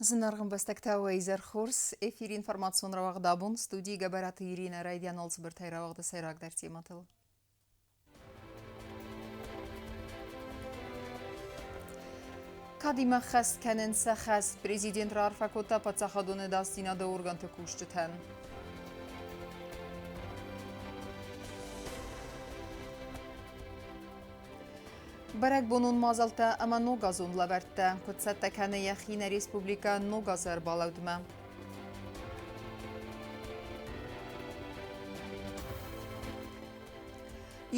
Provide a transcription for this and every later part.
Зынаргъ ӕмбӕстӕгтӕ, уӕ изӕр хорз! Эфиры информацион рауагъд абон студийы Гӕбӕраты Иринӕ райдиан алцыбыртӕй рауагъды сӕйрагдӕр темӕтыл. Кадимӕ хӕст кӕнынц сӕ хӕс, президент раарфӕ кодта паддзахадон ӕдасдзинады органты кусджытӕн. Бӕрӕгбонон мадзӕлттӕ ӕмӕ ногазон лӕвӕрттӕ куыд цӕттӕ кӕны йӕхи нӕ республикӕ ног азы ӕрбалӕудмӕ.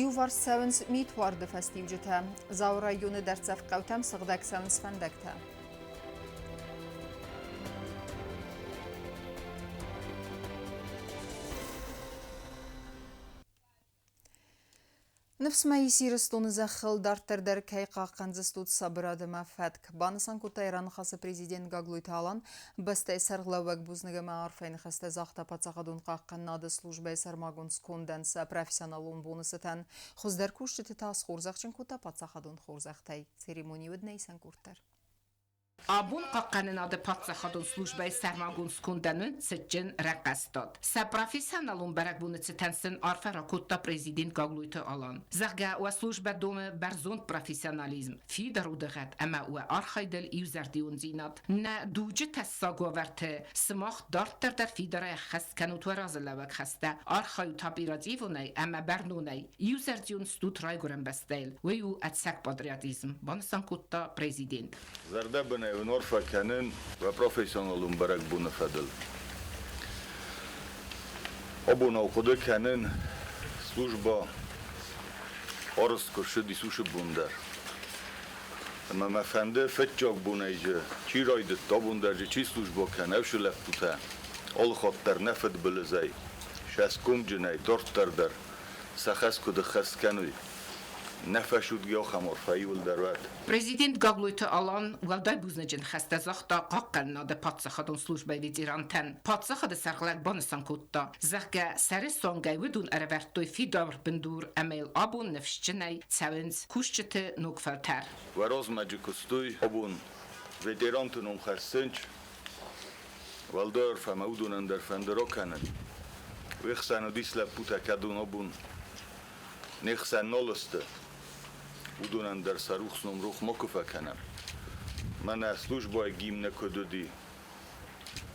Иуварс цӕуынц митуарды фӕстиуджытӕ. Дзауы районы дӕрддзӕф хъӕутӕм сыгъдӕг цӕуынц фӕндӕгтӕ. Ныфс мӕ ис Ирыстоны зӕххыл дарддӕр дӕр кӕй хъахъхъӕндзыстут сабырад ӕмӕ фӕтк, банысан кодта йӕ раныхасы президент Гаглойты Алан. Бӕстӕйы сӕргълӕууӕг бузныг ӕмӕ арфӕйы ныхӕстӕ загъта паддзахадон хъахъхъӕнынады службӕйы сӕрмагонд скондӕн сӕ профессионалон боны цытӕн. Хуыздӕр кусджыты та схорзӕхджын кодта паддзахадон хорзӕхтӕй. Церемони уыд нӕ исӕн къорддӕр. Абон Хъахъхъӕнынады паддзахадон службӕйы сӕрмагонд скондӕн у цытджын рахъӕстад. Сӕ профессионалон бӕрӕгбоны цытӕн сын арфӕ ракодта президент Гаглойты Алан. Зӕгъгӕ, уӕ службӕ домы бӕрзонд профессионализм, фидар удыгъӕд ӕмӕ уӕ архайдыл иузӕрдиондзинад. Нӕ дуджы тӕссаг уавӕрты сымах дарддӕр дӕр фидарӕй ӕххӕст кӕнут уӕ разылӕууӕг хӕстӕ, архайут оперативонӕй ӕмӕ бӕрнонӕй, иузӕрдион стут райгуырӕн бӕстӕйыл. Уый у ӕцӕг патриотизм, банысан кодта президент. Зӕрдӕбынӕй уын арфӕ кӕнын уӕ профессионалон бӕрӕгбоны фӕдыл. Абонау хъуыды кӕнын службӕ арӕзт куы ссыдис уыцы бон дӕр. Ӕмӕ мӕ фӕнды фыццаг бонӕй дзы чи райдыдта, абон дӕр дзы чи службӕ кӕны, уыцы лӕппутӕ алыхатт дӕр нӕ фыдбылызӕй, сӕ скомджынӕй дарддӕр дӕр сӕ хӕс куыд ӕххӕст кӕной, нӕ фӕсудгӕ ахӕм арфӕ иуылдӕр уӕд. Президент Гаглойты Алан уӕлдай бузныджы ныхӕстӕ загъта хъахъхъӕнынады паддзахадон службӕйы ветерантӕн. Паддзахады сӕргълӕг банысан кодта, зӕгъгӕ, сӕры цонгӕй уыдон ӕрӕвӕрдтой фидар бындур ӕмӕ йыл абон ныфсджынӕй цӕуынц кусджыты ног фӕлтӕр. Уӕ размӕджы куыстой абон ветеранты ном хӕссынч, уӕлдай арфӕ мӕ уыдонӕн дӕр фӕнды ракӕнын. Уе хсӕн уыдис лӕппутӕ, кӕдон абон не хсӕн нал сты, уыдонӕн дӕр сӕ рухс ном рох макуы фӕкӕнӕм. Мӕнӕ службӕйы гимны куыд уыди,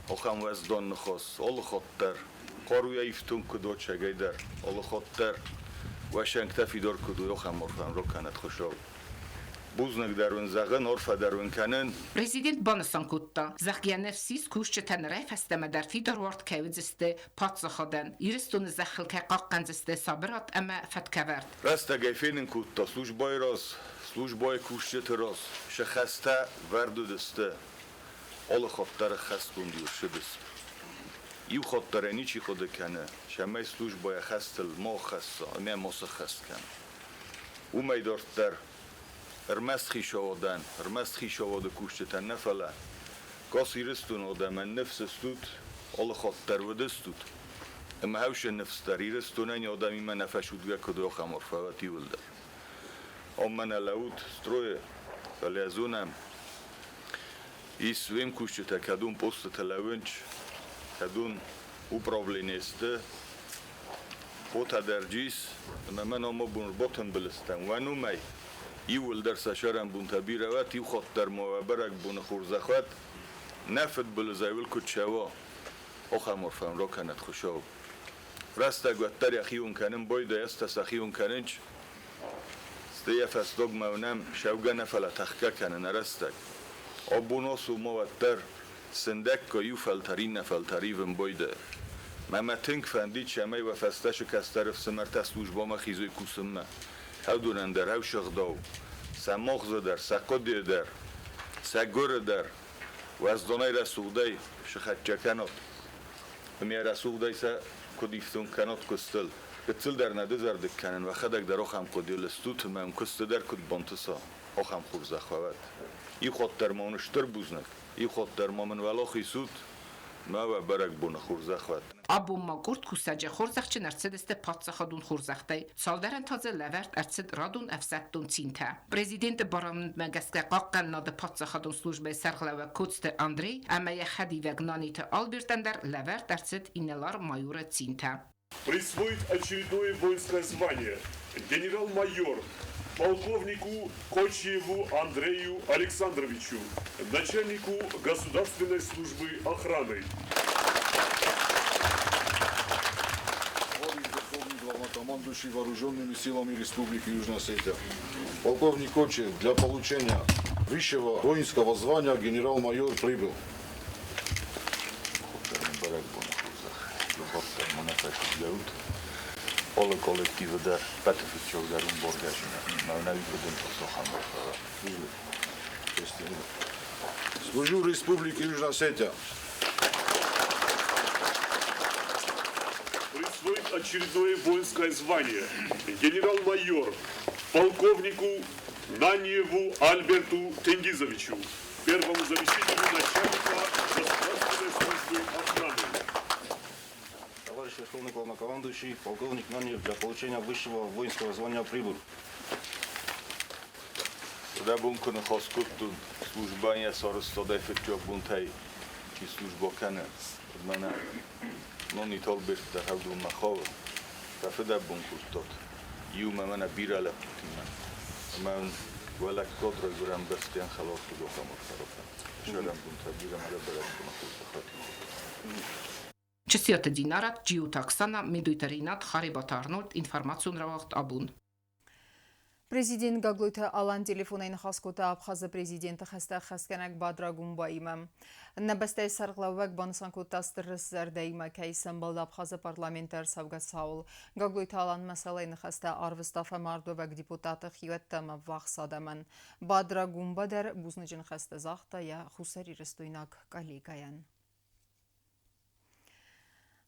ахӕм уӕздан ныхас алыхатт дӕр, хъаруйӕ ифтонг куыд уат сӕгӕй дӕр, алыхатт дӕр уӕ сӕнгтӕ фидар куыд уой, ахӕм арфӕн ракӕнӕд Хуыцау. Бузныг дӕр уын зӕгъын, арфӕ дӕр уын кӕнын. Президент банысан кодта, зӕгъгӕ, ӕнӕфсис кусджытӕ нырӕй фӕстӕмӕ дӕр фидар уарт кӕй уыдзысты паддзахадӕн, Ирыстоны зӕххыл кӕй хъахъхъӕндзысты сабырад ӕмӕ фӕткӕвӕрд. Рӕстӕгӕй фенын кодта службӕйы раз, службӕйы кусджыты раз сӕ хӕстӕ вӕрд уыдысты, алы хатт дӕр ӕххӕстгонд ӕрцыдысты. Иу хатт дӕр ӕй ничи хъуыды кӕны, цӕмӕй службӕйы хӕстыл ма хӕсса ӕмӕ ма сӕххӕст кӕна. Уымӕй дарддӕр ӕрмӕст хицауадӕн, ӕрмӕст хицауады кусджытӕн нӕ, фӕлӕ Гос Ирыстоны адӕмӕн ныфс стут, алы хатт дӕр уыдыстут. Ӕмӕ хӕусы ныфс дӕр Ирыстонӕн адӕмимӕ нӕ фӕсудгӕ куыд ахӕм арфӕ иуылдӕр. Ам мӕнӕ лӕуут стройы, фӕлӕ зонӕм, ис уе мкусджытӕ кӕдон постыты лӕууынч, кӕдон управление сты, хотӕ дӕр ис, ӕмӕ мӕн ам абон ӕрбатымбыл стӕм. Уӕ номӕй иууылдӕр сӕ сӕрӕнбонтӕ бирӕ уӕт, иу хатт дӕр ма уӕ бӕрӕгбоны хорзӕх уӕд, нӕ фыдбылызӕй уыл куыд цӕуа, ахӕм арфӕ ракӕнӕд Хуыцау. Рӕстӕг уӕддӕр йӕхион кӕнын байдайы, ӕз та сӕхион кӕнынч. Стӕй йӕ фӕстагмӕ уынӕм, сӕвгӕ нӕ, фӕлӕ тӕхгӕ кӕны нӕ рӕстӕг. Абон ацу ма уӕддӕр сындӕггай иу фӕлтӕр иннӕ фӕлтӕр ивын байдайы. Мӕ мӕ тынг фӕндид, цӕмӕй уӕ фӕстӕ цы кӕстӕр ӕфсымӕртӕ службӕмӕ хизой кусынмӕ. Уыдонӕн дӕр ӕвсыгъдау, сӕ магъзы дӕр, сӕ хъуыдыйы дӕр, сӕ гуыры дӕр уӕздонӕй рӕсугъдӕй сыхӕччӕ кӕнут. Ӕмӕ рӕсугъдӕй сӕ куыд ифтонг кӕнут куыстыл. Гыццыл дӕр нӕ дызӕрдыг кӕнын, уӕхӕдӕг дӕр ахӕм хъуыдыйыл стут ӕмӕ уын куысты дӕр куыд бантыса, ахӕм хорзӕх уӕд. Иу хатт дӕр ма уын стыр бузныг, иу хатт дӕр ма мын уӕлахиз ут. Мӕ уӕ бӕрӕгбоны хорзӕх уӕд! Абон ма къорд кусӕджы хорзӕхджын ӕрцыдысты паддзахадон хорзӕхтӕй, цалдӕрӕн та дзы лӕвӕрд ӕрцыд радон ӕфсӕддон цинтӕ. Президенты барамындмӕ гӕсгӕ Хъахъхъӕнынады паддзахадон службӕйы сӕргълӕууӕг Коцты Андрей ӕмӕ йӕ хӕдивӕг Наниты Альбертӕн дӕр лӕвӕрд ӕрцыд инӕлар-майоры цинтӕ. Присвоить очередное воинское звание генерал-майор полковнику Кочиеву Андрею Александровичу, начальнику Государственной службы охраны. Товарищ Верховный Главнокомандующий Вооруженными силами Республики Южная Осетия, полковник Кочиев для получения высшего воинского звания генерал-майор прибыл. Бӕрӕгбоны хорзӕх лӕвӕрдта мӕнӕ фӕсивӕд. Алы коллективы дӕр ппӕты фыццагдӕр уым баргӕсинаг. Мӕнӕ уый фыдӕнтӕ цахӕм Служу Республике Южная Осетия. Присвоить очередное воинское звание генерал-майор полковнику Наниеву Альберту Тенгизовичу, первому заместителю начальника Государственной службы охраны. Товарищ Верховный Главнокомандующий, полковник Наниев для получения высшего воинского звания прибыл. Фыдӕбон куы ныхас кодтон службӕйӕн йӕ сарӕзтадӕй фыццаг бонтӕй чи службӕ кӕны, уӕд мӕнӕ Наниты Альберт дӕр уыдонмӕ хауы. Фӕ фыдӕбон кодтат иумӕ мӕнӕ бирӕ лӕппутимӕ. Ӕмӕ уын уӕ лӕггад райгуырӕн бӕстӕйӕн хӕлар куыд ахӕм арфӕ ракӕн. Сӕрӕнбонтӕ бирӕ мӕ бӕрӕгбоны хорзӕх Чысиаты Динара, Джиоты Оксана, Медойты Ринат, Харебаты Арнольд, информацион рауагъд Абон. Президент Гаглойты Алан телефонӕй ныхас кодта Абхазы президенты хӕстӕ ӕххӕстгӕнӕг Бадра Гумбаимӕ. Нӕ бӕстӕйы сӕргълӕууӕг банысан кодта стыр рыстзӕрдӕимӕ кӕй сӕмбӕлд Абхазы парламенты ӕрцӕугӕ цауыл. Гаглойты Алан мӕсӕлӕй ныхӕстӕ арвыста фӕмардуӕвӕг депутаты хиуӕттӕ ӕмӕ ӕввахс адӕмӕн. Бадра Гумба дӕр бузныджы ныхӕстӕ загъта йӕ хуссарирыстойнаг коллегӕйӕн.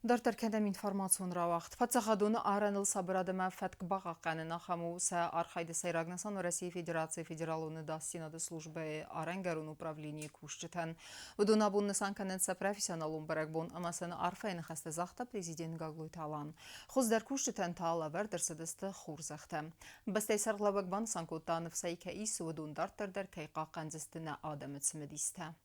Дарддӕр кӕнӕм информацион рауагъд. Паддзахадон арӕныл сабырад ӕмӕ фӕтк бахъахъхъӕнын ахӕм у сӕ архайды сӕйраг нысан Уӕрӕсейы Федерацийы Федералон ӕдасдзинады службӕйы арӕнгӕрон управленийы кусджытӕн. Уыдон абон нысан кӕнынц сӕ профессионалон бӕрӕгбон ӕмӕ сын арфӕйы ныхӕстӕ загъта президент Гаглойты Алан. Хуыздӕр кусджытӕн та лӕвӕрд ӕрцыдысты хорзӕхтӕ. Бӕстӕйы сӕргълӕууӕг банысан кодта, ныфсӕй кӕй ис, уыдон дарддӕр дӕр кӕй хъахъхъӕндзысты нӕ адӕмы цымыдистӕ.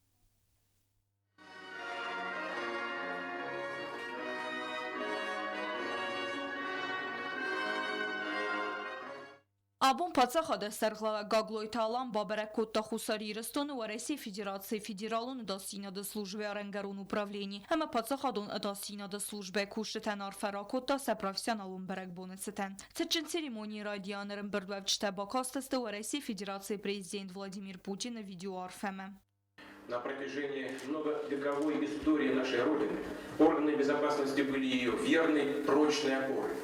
Абон паддзахады сӕргълӕууӕг Гаглойты Алан бабӕрӕг кодта Хуссар Ирыстоны Уӕрӕсейы Федерацийы Федералон ӕдасдзинады службӕйы арӕнгӕрон управлени ӕмӕ паддзахадон ӕдасдзинады службӕйы кусджытӕн арфӕ ракодта сӕ профессионалон бӕрӕгбоны цытӕн. Цытджын церемонийы райдианы ӕрӕмбырдуӕвджытӕ бакастысты Уӕрӕсейы Федерацийы президент Владимир Путины видеоарфӕмӕ. На протяжении многовековой истории нашей Родины органы безопасности были ее верной, прочной опорой.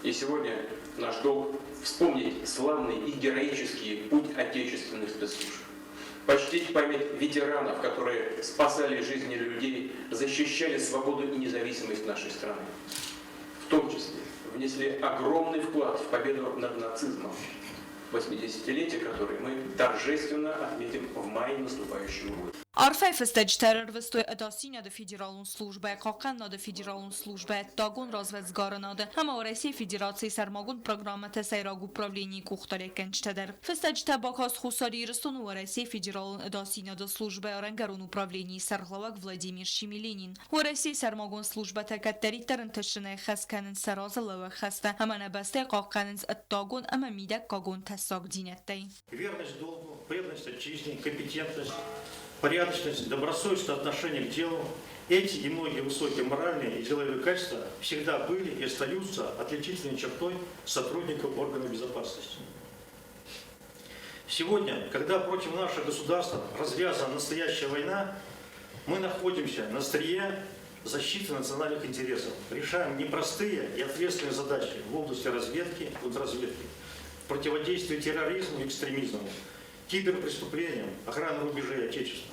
И сегодня наш долг вспомнить славный и героический путь отечественных спецслужб. Почтить память ветеранов, которые спасали жизни людей, защищали свободу и независимость нашей страны. В том числе внесли огромный вклад в победу над нацизмом, 80-летие которой мы торжественно отметим в мае наступающего года. Арфӕйы фыстӕджытӕ ӕрӕрвыстой Ӕдасдзинады федералон службӕ, Хъахъхъӕнынады федералон службӕ, Ӕддагон развӕдсгарынады ӕмӕ Уӕрӕсейы Федерацийы сӕрмагонд программӕты сӕйраг управленийы къухдариуӕггӕнджытӕ дӕр. Фыстӕджытӕ бакаст Хуссар Ирыстоны Уӕрӕсейы Федералон ӕдасдзинады службӕйы арӕнгӕрон управленийы сӕргълӕууӕг Владимир Шемеленин. Уӕрӕсейы сӕрмагонд службӕтӕ кӕддӕриддӕр ӕнтыстджынӕй хӕс кӕнынц сӕ разылӕууӕг хӕстӕ ӕмӕ нӕ бӕстӕйы хъахъхъӕнынц ӕддагон ӕмӕ мидӕггагон тӕссагдзинӕдтӕй. Верность долгу, преданность отчизне, компетентность, порядочность, добросовестное отношение к делу – эти и многие высокие моральные и деловые качества всегда были и остаются отличительной чертой сотрудников органов безопасности. Сегодня, когда против нашего государства развязана настоящая война, мы находимся на острие защиты национальных интересов, решаем непростые и ответственные задачи в области разведки, контрразведки, противодействия терроризму и экстремизму, киберпреступлениям, охраны рубежей Отечества,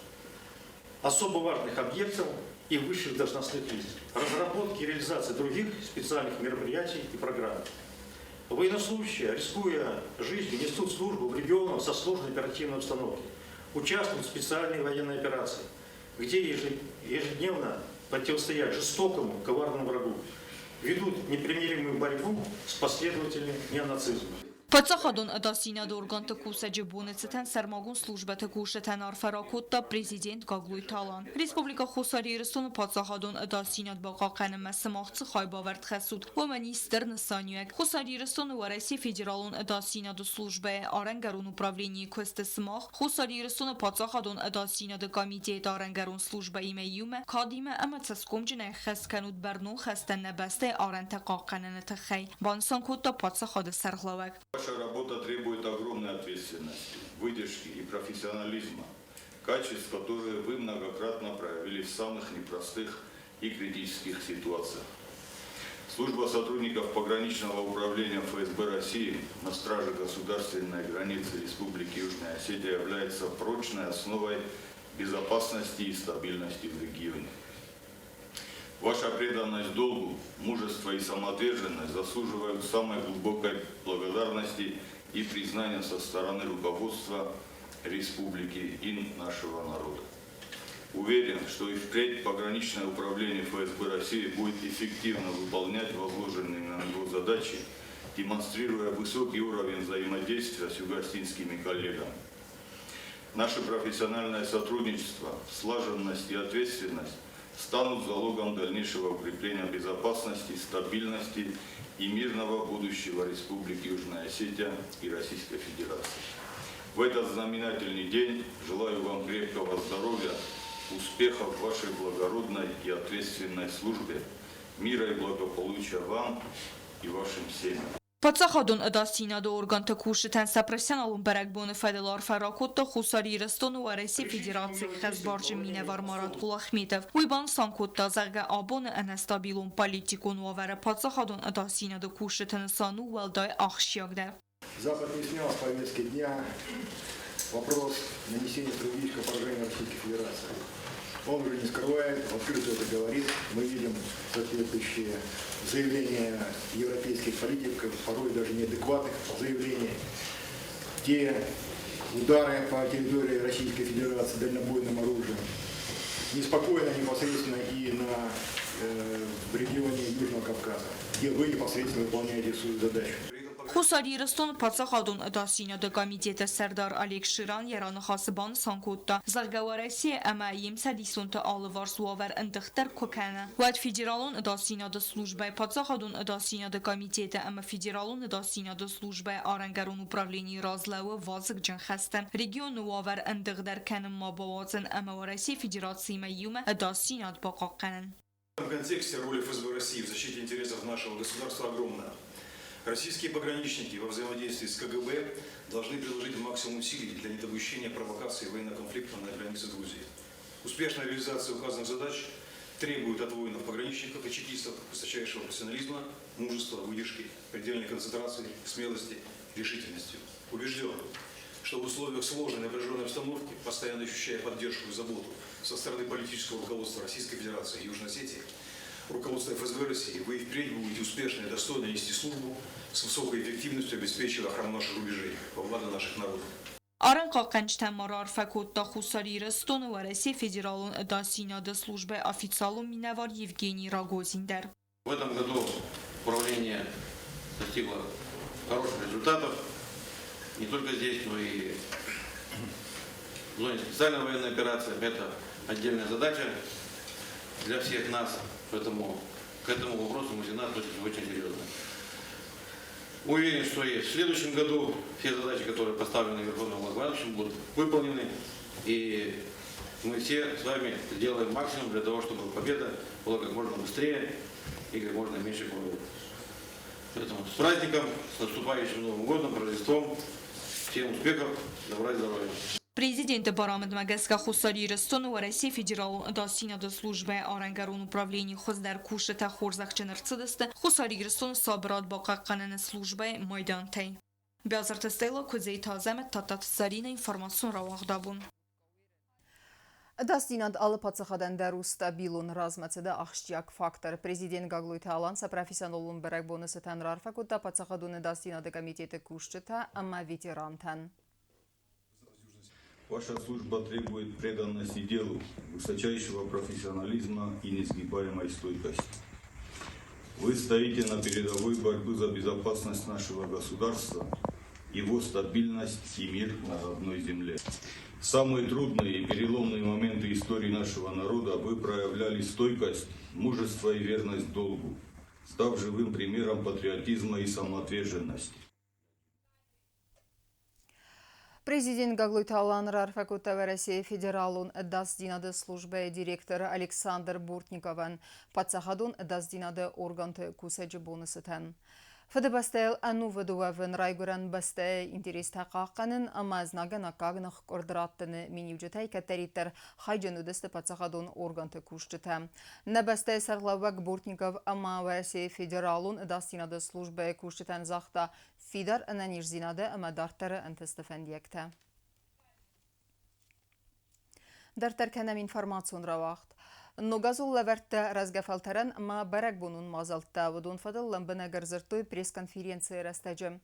особо важных объектов и высших должностных лиц, разработки и реализации других специальных мероприятий и программ. Военнослужащие, рискуя жизнью, несут службу в регионах со сложной оперативной обстановкой, участвуют в специальной военной операции, где ежедневно противостоят жестокому, коварному врагу, ведут непримиримую борьбу с последователями неонацизма. Паддзахадон ӕдасдзинады органты кусӕджы боны цытӕн сӕрмагонд службӕты кусджытӕн арфӕ ракодта президент Гаглойты Алан. Республикӕ Хуссар Ирыстоны паддзахадон ӕдасдзинад бахъахъхъӕнынмӕ сымах цы хайбавӕрд хӕссут, уымӕн ис стыр нысаниуӕг. Хуссар Ирыстоны Уӕрӕсейы Федералон ӕдасдзинады службӕйы арӕнгӕрон управленийы куысты сымах Хуссар Ирыстоны паддзахадон ӕдасдзинады комитеты арӕнгӕрон службӕимӕ иумӕ кадимӕ ӕмӕ цӕсгомджынӕй хӕс кӕнут бӕрнон хӕстӕ нӕ бӕстӕйы арӕнтӕ хъахъхъӕныны тыххӕй, банысан кодта паддзахады сӕргълӕууӕг. Ваша работа требует огромной ответственности, выдержки и профессионализма, качеств, которые вы многократно проявили в самых непростых и критических ситуациях. Служба сотрудников пограничного управления ФСБ России на страже государственной границы Республики Южная Осетия является прочной основой безопасности и стабильности в регионе. Ваша преданность долгу, мужество и самоотверженность заслуживают самой глубокой благодарности и признания со стороны руководства республики и нашего народа. Уверен, что и впредь пограничное управление ФСБ России будет эффективно выполнять возложенные на него задачи, демонстрируя высокий уровень взаимодействия с юго-осетинскими коллегами. Наше профессиональное сотрудничество, слаженность и ответственность станут залогом дальнейшего укрепления безопасности, стабильности и мирного будущего Республики Южная Осетия и Российской Федерации. В этот знаменательный день желаю вам крепкого здоровья, успехов в вашей благородной и ответственной службе, мира и благополучия вам и вашим семьям. Паддзахадон ӕдасдзинады органты кусджытӕн сӕ профессионалон бӕрӕгбоны фӕдыл арфӕ ракодта Хуссар Ирыстоны Уӕрӕсейы Федерацийы хӕсбарджын минӕвар Марат Кулахметов. Уый банысан кодта, зӕгъгӕ, абоны ӕнӕстабилон политикон уавӕры паддзахадон ӕдасдзинады кусджыты нысан у уӕлдай ахсджиагдӕр. Запад не снял с повестки дня вопрос нанесения стратегического поражения Российской Федерации. Он уже не скрывает, в открытую это говорит. Мы видим соответствующие заявления европейских политиков, порой даже неадекватных заявлений. Те удары по территории Российской Федерации дальнобойным оружием. Неспокойно непосредственно и в регионе Южного Кавказа, где вы непосредственно выполняете свою задачу. Хуссар Ирыстоны паддзахадон ӕдасдзинады комитеты сӕрдар Олег Ширан йӕ раныхасы банысан кодта, зӕгъгӕ, Уӕрӕсе ӕмӕ йе мцӕдисонты алыварс уавӕр ӕндыгъддӕр куы кӕны, уӕд Федералон ӕдасдзинады службӕйы паддзахадон ӕдасдзинады комитеты ӕмӕ Федералон ӕдасдзинады службӕйы арӕнгӕрон управленийы раз лӕууы вазыгджын хӕстӕ регионы уавӕр ӕндыгъддӕр кӕнын ма бауадзын ӕмӕ Уӕрӕсейы Федерациимӕ иумӕ ӕдасдзинад бахъахъхъӕнын. В этом контексте роль ФСБ России в защите интересов нашего государства огромна. Российские пограничники во взаимодействии с КГБ должны приложить максимум усилий для недопущения провокации военного конфликта на границе Грузии. Успешная реализация указанных задач требует от воинов-пограничников и чекистов высочайшего профессионализма, мужества, выдержки, предельной концентрации, смелости, решительности. Убежден, что в условиях сложной напряженной обстановки, постоянно ощущая поддержку и заботу со стороны политического руководства Российской Федерации и Южной Осетии, руководство ФСБ России, вы и впредь будете успешно и достойно нести службу с высокой эффективностью, обеспечивая охрану наших рубежей во благо наших народов. Арӕнхъахъхъӕнджытӕн ма раарфӕ кодта Хуссар Ирыстоны Уӕрӕсейы Федералон ӕдасдзинады службӕйы официалон минӕвар Евгений Рогозин дӕр. В этом году управление достигло хороших результатов не только здесь, но и в зоне специальной военной операции. Это отдельная задача для всех нас, поэтому к этому вопросу мы всегда относимся очень серьезно. Уверен, что и в следующем году все задачи, которые поставлены Верховным Главнокомандующим, будут выполнены. И мы все с вами сделаем максимум для того, чтобы победа была как можно быстрее и как можно меньше крови. Поэтому с праздником, с наступающим Новым годом, Рождеством. Всем успехов, добра и здоровья. Президенты барамындмӕ гӕсгӕ Хуссар Ирыстоны Уӕрӕсейы Федералон ӕдасдзинады службӕйы арӕнгӕрон управленийы хуыздӕр кусджытӕ хорзӕхджын ӕрцыдысты Хуссар Ирыстоны сабырад бахъахъхъӕныны службӕйы майдантӕй. Биазырты Стелла, Куыдзеты Азӕмӕт, Тадтаты Заринӕ, информацион рауагъд Абон. Ӕдасдзинад алы паддзахадӕн дӕр у стабилон размӕцыды ахсджиаг фактор. Президент Гаглойты Алан сӕ профессионалон бӕрӕгбоны цытӕн раарфӕ кодта паддзахадон ӕдасдзинады комитеты кусджытӕ ӕмӕ ветерантӕн. Ваша служба требует преданности делу, высочайшего профессионализма и несгибаемой стойкости. Вы стоите на передовой борьбы за безопасность нашего государства, его стабильность и мир на родной земле. В самые трудные и переломные моменты истории нашего народа вы проявляли стойкость, мужество и верность долгу, став живым примером патриотизма и самоотверженности. Президент Гаглойты Алан раарфӕ кодта Уӕрӕсейы Федералон ӕдасдзинады службӕйы директор Александр Бортниковӕн паддзахадон ӕдасдзинады органты кусӕджы боны цытӕн. Фыдыбӕстӕйыл ӕнувыд уӕвын, райгуырӕн бӕстӕйы интерестӕ хъахъхъӕнын ӕмӕ знагӕн аккаг ныхкъуырд раттыны миниуджытӕй кӕддӕриддӕр хайджын уыдысты паддзахадон органты кусджытӕ. Нӕ бӕстӕйы сӕргълӕууӕг Бортников ӕмӕ Уӕрӕсейы Федералон ӕдасдзинады службӕйы кусджытӕн загъта фидар ӕнӕниздзинады ӕмӕ дарддӕры ӕнтысты фӕндиӕгтӕ. Дарддӕр кӕнӕм информацион рауагъд. Ногазон лӕвӕрттӕ рӕзгӕ фӕлтӕрӕн ӕмӕ бӕрӕгбонон мадзӕлттӕ уыдон фӕдыл лӕмбынӕг ӕрдзырдтой пресс-конференцийы рӕстӕджы.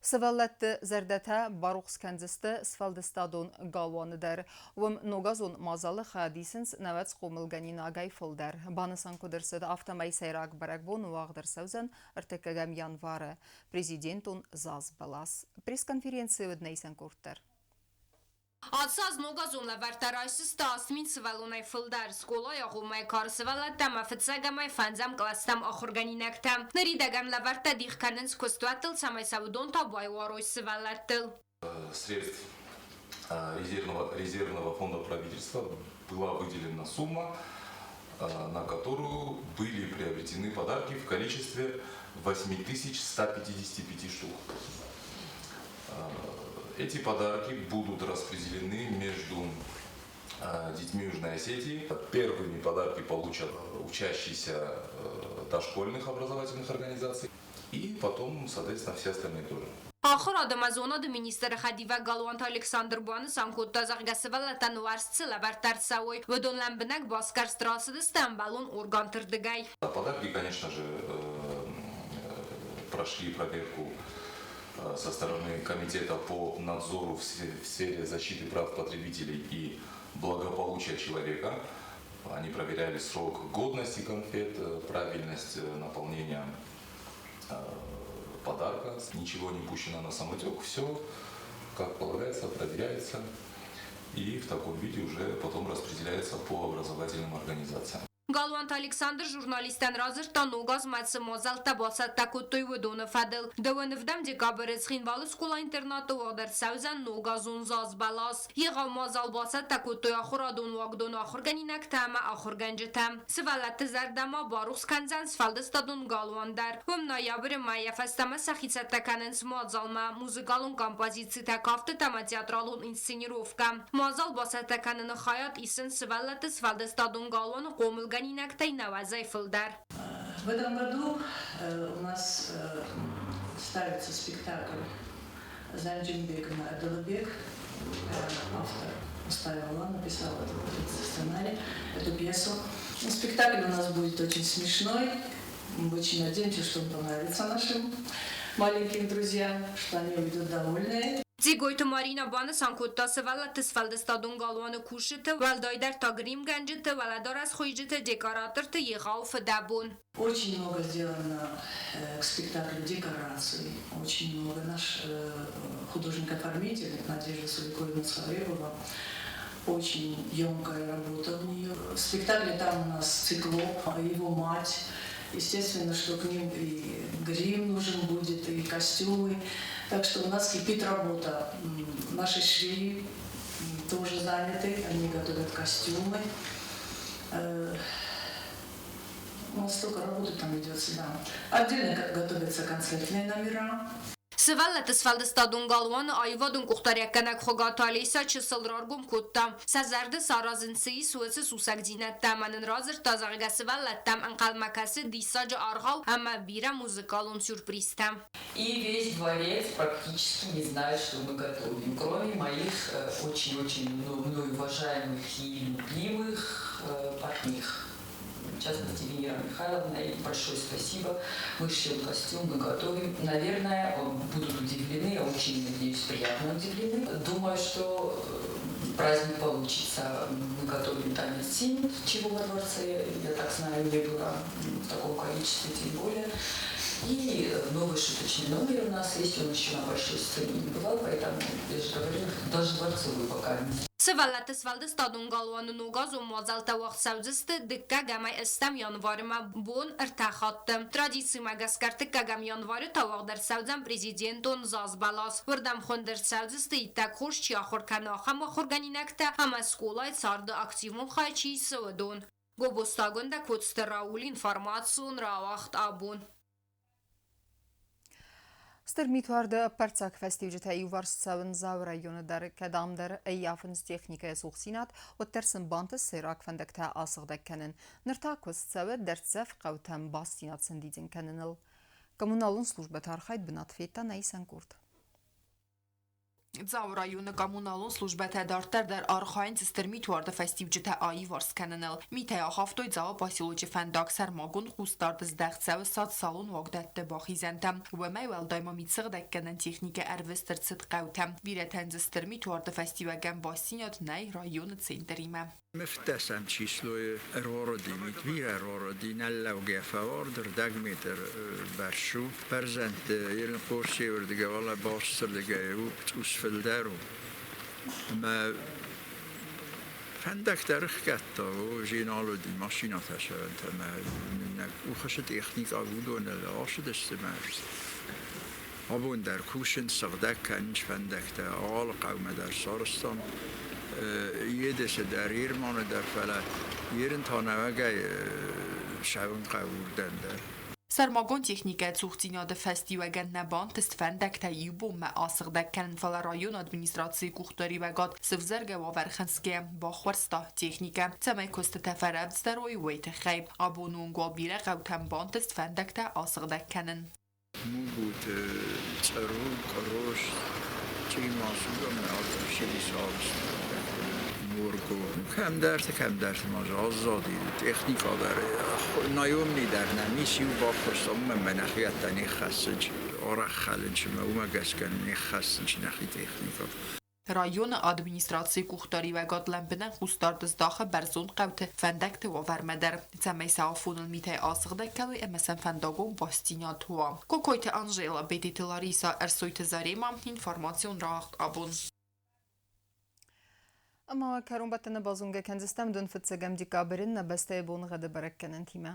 Сывӕллӕтты зӕрдӕтӕ барухс кӕндзысты сфӕлдыстадон галуаны дӕр. Уым ногазон мадзалы хайад исынц 90 хъомылгӕнинагӕй фылдӕр. Банысан куыд ӕрцыд, афтӕмӕй сӕйраг бӕрӕгбон уагъд ӕрцӕудзӕн ӕртыккӕгӕм январы. Президентон заз бӕлас. Пресс-конференцийы уыд нӕ исӕн къорд дӕр. Ацы аз ногазон лӕвӕрттӕ райсдзысты 8000 сывӕллонӕй фылдӕр. Скъолайы агъоммӕйы кары сывӕллӕттӕ ӕмӕ фыццаг ӕмӕ фӕндзӕм кълӕстӕм ахуыргӕнинӕгтӕ. Ныридӕгӕн лӕвӕрттӕ дих кӕнынц куыстуӕттыл, цӕмӕй сӕ уыдон та байуарой сывӕллӕттыл. Средств резервного фонда правительства была выделена сумма, на которую были приобретены подарки в количестве 8155 штук. Эти подарки будут распределены между детьми Южной Осетии. Первыми подарки получат учащиеся дошкольных образовательных организаций и потом, соответственно, все остальные тоже. Ахуырад ӕмӕ зонады министры хӕдивӕг Галуанты Александр банысан кодта, зӕгъгӕ, сывӕллӕттӕн уарзт цы лӕвӕрттӕ ӕрцӕуой, уыдон лӕмбынӕг басгӕрст рацыдысты ӕмбӕлон органты рдыгӕй. Подарки, конечно же, прошли проверку со стороны Комитета по надзору в сфере защиты прав потребителей и благополучия человека. Они проверяли срок годности конфет, правильность наполнения подарка. Ничего не пущено на самотек, все, как полагается, проверяется и в таком виде уже потом распределяется по образовательным организациям. Галуанты Александр журналисттӕн радзырдта, ног азмӕ цы мадзӕлттӕ бацӕттӕ кодтой, уыдоны фӕдыл. 29 декабры Цхинвалы скъола-интернаты уагъд ӕрцӕудзӕн ногазон заз бӕлас. Егъау мадзал бацӕттӕ кодтой ахуырадон уагдоны ахуыргӕнинӕгтӕ ӕмӕ ахуыргӕнджытӕ. Сывӕллӕтты зӕрдӕ ма барухс кӕндзӕн сфӕлдыстадон галуан дӕр. Уым ноябры мӕйӕ фӕстӕмӕ сӕхи цӕттӕ кӕнынц мадзалмӕ: музыкалон композицитӕ, кафтытӕ ӕмӕ театралон инсценировкӕ. Мадзал бацӕттӕ кӕныны хайад исынц сывӕллӕтты сфӕлдыстадон галуаны хъомылгӕнинӕгтӕй 90-ӕй фылдӕр. В этом году у нас ставится спектакль Занджинбек Адылбек, автор Мустаева написал этот сценарий, эту пьесу. Ну, спектакль у нас будет очень смешной. Мы очень надеемся, что он понравится нашим маленьким друзьям, что они уйдут довольные. Дзигойты Марина банысан кодта, сывӕллӕтты сфӕлдыстадон галуаны кусджыты, уӕлдайдӕр та гримгӕнджыты, уӕлӕдарӕс хуыйджыты, декораторты егъау фыдӕбон. Очень много сделано к спектаклю декораций, очень много. Наш художник-оформитель Надежда Суликовна Цховребова, очень емкая работа у нее. В спектакле там у нас циклоп, его мать. Естественно, что к ним и грим нужен будет, и костюмы. Так что у нас кипит работа. Наши швеи тоже заняты, они готовят костюмы. У нас столько работы там ведется, да. Отдельно готовятся концертные номера. Сывӕллӕтты сфӕлдыстадон галуаны аивадон къухдариуӕггӕнӕг Хуыгаты Олеся чысыл раргом кодта, сӕ зӕрды саразын цы ис, уыцы сусӕгдзинӕдтӕ ӕмӕ нын радзырдта, зӕгъгӕ, сывӕллӕттӕм ӕнхъӕлмӕ кӕсы диссаджы аргъау ӕмӕ бирӕ музыкалон сюрпризтӕ. И весь дворец практически не знает, что мы готовим, кроме моих очень-очень мной уважаемых и любимых портних. В частности, Венера Михайловна, ей большое спасибо. Мы шьем костюм, мы готовим. Наверное, будут удивлены, я очень надеюсь, приятно удивлены. Думаю, что Праздник получится. Мы готовим танец симт, чего во дворце, я так знаю, не было в таком количестве, тем более. И новый шуточный номер у нас есть, он еще на большой сцене не бывал, поэтому, я же говорю, даже дворцовый пока не. Сывӕллӕтты сфӕлдыстадон галуаны ногазон мадзӕлттӕ уагъд цӕудзысты дыккӕгӕм ӕстӕм январмӕ, бон ӕртӕ хатты. Традицимӕ гӕсгӕ ӕртыккӕгӕм январы та уагъд ӕрцӕудзӕн президентон заз бӕлас. Уырдӕм хуынд ӕрцӕудзысты, иттӕг хорз чи ахуыр кӕны, ахӕм ахуыргӕнинӕгтӕ ӕмӕ скъолайы царды активон хай чи исы, уыдон. Гобозты Агуындӕ, Коцты Рауль, информацион рауагъд абон. Стыр митуарды ӕппӕрццаг фӕстиуджытӕ иуварс цӕуын Дзауы районы дӕр, кӕдӕмдӕр ӕййафынц техникӕйы цухдзинад, уӕддӕр сын бантыст сӕйраг фӕндӕгтӕ асыгъдӕг кӕнын. Ныр та куыст цӕуы дӕрддзӕф хъӕутӕм бастдзинад сӕндидзын кӕныныл. Коммуналон службӕты архайд бынат федта нӕ исӕн къорд. Дзауы районы коммуналон службӕтӕ дарддӕр дӕр архайынц стыр митуарды фӕстиуджытӕ аиварс кӕныныл. Митӕй ахафтой Дзауы поселочы фӕндаг, сӕрмагонд хъусдард здӕхт цӕуы социалон уагдӕтты бахизӕнтӕм. Уымӕй уӕлдай ма митсыгъдӕггӕнӕн техникӕ ӕрвыст ӕрцыд хъӕутӕм. Бирӕтӕн дзы стыр митуарды фӕстиуӕгӕн бастдзинад нӕй районы центримӕ. Фыддӕсӕм числойы ӕруарыди мит, бирӕ ӕруарыди, нӕллӕугӕ фӕуард, ӕрдӕг метр бӕрц у. Бӕрзӕндты Ерынхъорсеуырдыгӕй, уӕлӕ Балсырдыгӕй у, цъус фылдӕр у. Ӕмӕ фӕндӕгтӕ ӕрыхгӕдта, о, зин уыди машинӕтӕ сӕвӕнтӕ ӕмӕ нӕ къухы техникӕ уыдоныл ацыдысты мӕ абон дӕр кусынц, сыгъдӕг кӕнынц фӕндӕгтӕ, алы хъӕумӕ дӕр сарӕзтам. Едесы дӕр, Ерманы дӕр, фӕлӕ ерын та нӕуӕгӕй цӕуын хъӕуы уырдӕм дӕр. Сӕрмагонд техникӕйы цухдзинады фӕстиуӕгӕн нӕ бантыст фӕндӕгтӕ иу бонмӕ асыгъдӕг кӕнын, фӕлӕ районы администрацийы къухдариуӕгад сывзӕргӕ уавӕр хынцгӕйӕ баххуырста техникӕ, цӕмӕй куыстытӕ фӕрӕвдздӕр уой, уый тыххӕй. Абоны онг уал бирӕ хъӕутӕм бантыст фӕндӕгтӕ асыгъдӕг кӕнын. Мугуты, Цъӕру, Къорос, Чъимасугӕ Мурго. Кӕмдӕрты, кӕмдӕрты ма аззади техникӕ дӕр, наемный дӕр нӕм ис, иу баххуырста, уымӕн мӕ нӕхиӕттӕ не ххӕссынц, арӕх хӕлынц ӕмӕ уымӕ гӕсгӕ не ххӕссынц нӕхи техникӕ. Районы администрацийы къухдариуӕгад лӕмбынӕг хъусдард здахы бӕрзонд хъӕуты фӕндӕгты уавӕрмӕ дӕр, цӕмӕй сӕ афоныл митӕй асыгъдӕг кӕной ӕмӕ сӕм фӕндагон бастдзинад уа. Кокойты Анжела, Бететы Лариса, Ӕрсойты Зарема, информацион рауагъд абон. Ӕмӕ кӕронбӕттӕны базонгӕ кӕндзыстӕм дын фыццӕгӕм декабры нӕ бӕстӕйы боныгъӕды бӕрӕггӕнӕнтимӕ.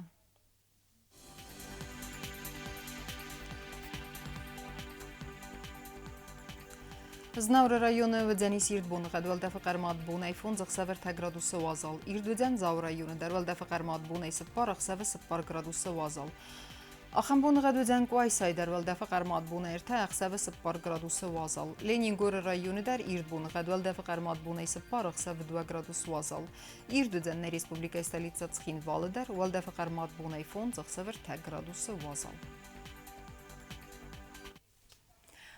Знауыры районы уыдзӕнис ирд боныгъӕд, уӕлдӕфы хъӕрмад бонӕй 5, ӕхсӕвы 3 градусы уазал. Ирд уыдзӕн Дзауы районы дӕр, уӕлдӕфы хъӕрмад бонӕй 4, ӕхсӕвы 4 градусы уазал. Ахӕм боныгъӕд уыдзӕн Къуайсайы дӕр, уӕлдӕфы хъӕрмад бонӕй 3, ӕхсӕвы 4 градусы уазал. Ленингоры районы дӕр ирд боныгъӕд, уӕлдӕфы хъӕрмад бонӕй 4, ӕхсӕвы 2 градус уазал. Ирд уыдзӕн нӕ республикӕйы столицӕ Цхинвалы дӕр, уӕлдӕфы хъӕрмад бонӕй 5, ӕхсӕвы 3 градусы уазал.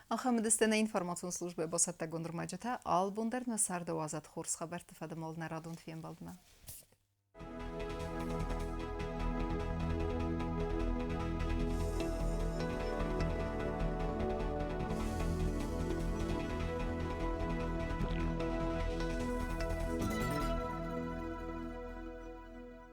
Ахӕм уыдысты нӕ информацион службӕйы бацӕттӕгонд ӕрмӕджытӕ. Алыбон дӕр нӕ царды уадзӕд хорз хабӕртты фӕдыл нӕ радон фембӕлдмӕ.